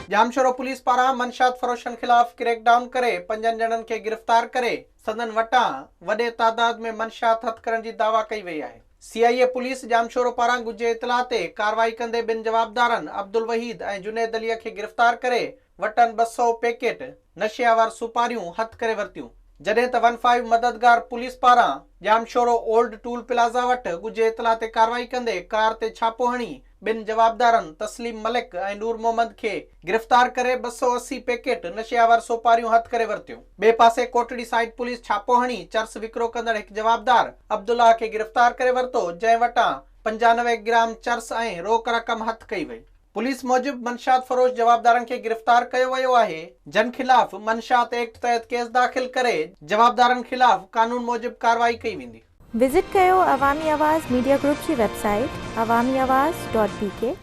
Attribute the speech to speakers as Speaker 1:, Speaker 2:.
Speaker 1: Jamshoro police پاران منشيات فروشن خلاف ڪريڪ ڊائون ڪري پنجن ڄڻن کي گرفتار ڪري سندن وٽان وڏي تعداد ۾ منشيات هٿ ڪرڻ جي دعويٰ ڪئي وئي آهي. سي آء اي پوليس ڄامشورو پاران ڳجهي اطلاع تي ڪارروائي ڪندي ٻن جوابدارن عبدالوحيد ۽ جنيد علي کي گرفتار ڪري وٽن 200 پيڪيٽ نشي آور سوپاريون هٿ ڪري ورتيون. جڏهن ته ون فائيو مددگار پوليس پاران ڄامشورو اولڊ ٽول پلازا وٽ ڳجهي اطلاع تي ڪارروائي ڪندي ڪار تي ڇاپو هڻي ٻن جوابدارن تسليم ملڪ ۽ نور محمد کي گرفتار ڪري 280 پيڪيٽ نشي آور سوپاريون هٿ ڪري ورتيون. ٻئي پاسي ڪوٽڙي سائيٽ پوليس ڇاپو هڻي چرس وڪرو ڪندڙ هڪ جوابدار عبدالله کي گرفتار ڪري ورتو جنهن وٽان 95 گرام چرس ۽ روڪ رقم هٿ ڪئي وئي. پوليس موجب منشيات فروش جوابدارن کي گرفتار ڪيو ويو آهي جن خلاف منشيات ايڪٽ تحت ڪيس داخل ڪري جوابدارن خلاف قانون موجب ڪارروائي ڪئي ويندي.
Speaker 2: وزٽ ڪيو عوامي آواز ميڊيا گروپ جي website Awami Awaz dot B K.